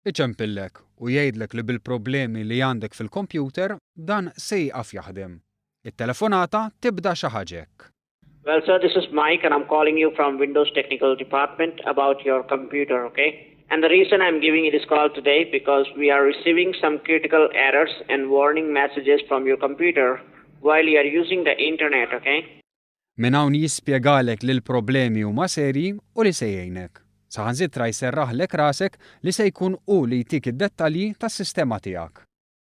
Iċempillek u jgħidlek li bil-problemi li għandek fil-kompjuter dan se jieqaf jaħdem. It-telefonata tibda xi ħaġa hekk. Well, sir, this is Mike, and I'm calling you from Windows Technical Department about your computer, okay? And the reason I'm giving you this call today because we are receiving some critical errors and warning messages from your computer while you are using the internet, okay? Minn hawn jispjegalek li l-problemi huma serji u li se jgħinek. Saħansitra jserraħlek rasek li se jkun hu li jtik id-dettalji tas-sistema tiegħek.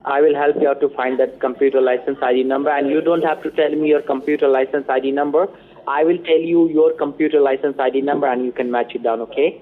I will help you out to find that computer license ID number, and you don't have to tell me your computer license ID number. I will tell you your computer license ID number and you can match it down, okay?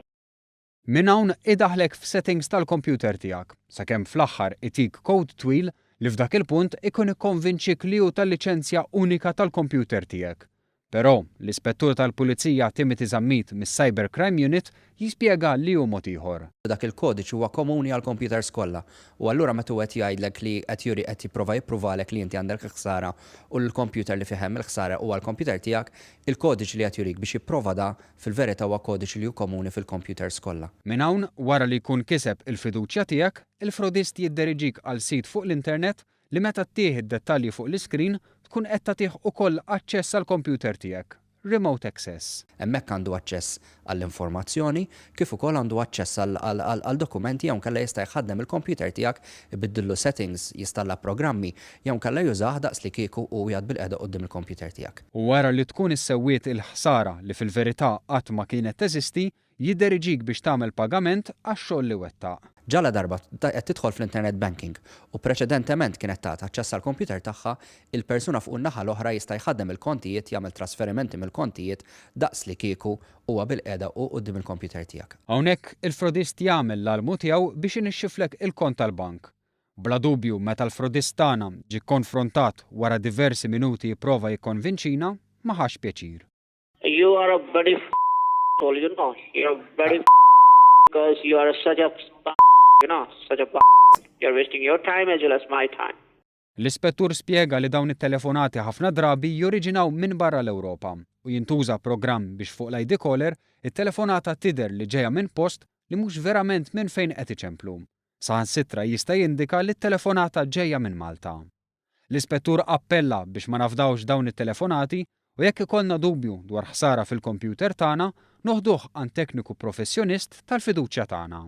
Minn hawn idaħlek f'settings tal-kompjuter tiegħek, sakemm fl-aħħar itik kod twil li f'dak il-punt ikun ikkonvinċik li hu tal-liċenzja unika tal-kompjuter tiegħek. Però l-Ispettur tal-Pulizija Timothy Zammit mis-Cyber Crime Unit jispjega li hu mod ieħor. Dak il-kodiċi huwa komuni għal computers kollha. U allura meta qed jgħidlek li qed juri qed jipprova jippruvalek li inti għandek il-ħsara u l-computer li fih hemm il-ħsara huwa l-computer tiegħek, il-kodiċi li qed jurik biex jipprova da fil-verità huwa kodiċi li hu komuni fil-computers kollha. Minn hawn, wara li jkun kiseb il-fiduċja tiegħek, il-frodist jidderiġik għal sit fuq l-internet li meta ttih id-dettalji fuq l-iskrin tkun qed tagħtih ukoll aċċess għall-kompjuter tiegħek, remote access. Hemmhekk għandu aċċess għall-informazzjoni kif ukoll għandu aċċess għal dokumenti jew inkella jista' jħaddem il-computer tiegħek, ibiddillu settings, jistalla programmi jew inkella jużah daqs li kieku hu qiegħed bilqiegħda quddiem il-computer tiegħek. U wara li tkun issewwiet il-ħsara li fil-verità qatt ma kienet teżisti, jidderiġik biex tagħmel pagament għax-xogħol li wettaq. Ġala darba qed tidħol fl-internet banking u preċedentement kienet tat aċċess għal computer tagħha, il-persuna fuq in-naħa l-oħra jista' jħaddem il-kontijiet, jagħmel trasferimenti mill-kontijiet daqs li kieku huwa bilqiegħda u quddiem il-computer tiegħek. Hawnhekk il-frodist jagħmel l-almu tiegħu biex inixxiflek il-kont tal-bank. Bla dubju, meta l-frodist tagħna ġie konfrontat wara diversi minuti jipprova jikkonvinċina, ma ħax pjaċir. You are a bloody. You're a bloody because you are such a such a You're wasting your time as well as my time. L-ispettur spjega li dawn it-telefonati ħafna drabi joriġinaw minn barra l-Ewropa u jintuża programm biex fuq l-ID caller it-telefonata tidher li ġeja minn post li mhux verament minn fejn qed iċemplu. Saħansitra jista' jindika li t-telefonata ġejja minn Malta. L-ispettur appella biex ma nafdawx dawn it-telefonati u jekk ikollna dubju dwar ħsara fil-kompjuter tagħna, noħduh għand tekniku professjonist tal-fiduċja tagħna.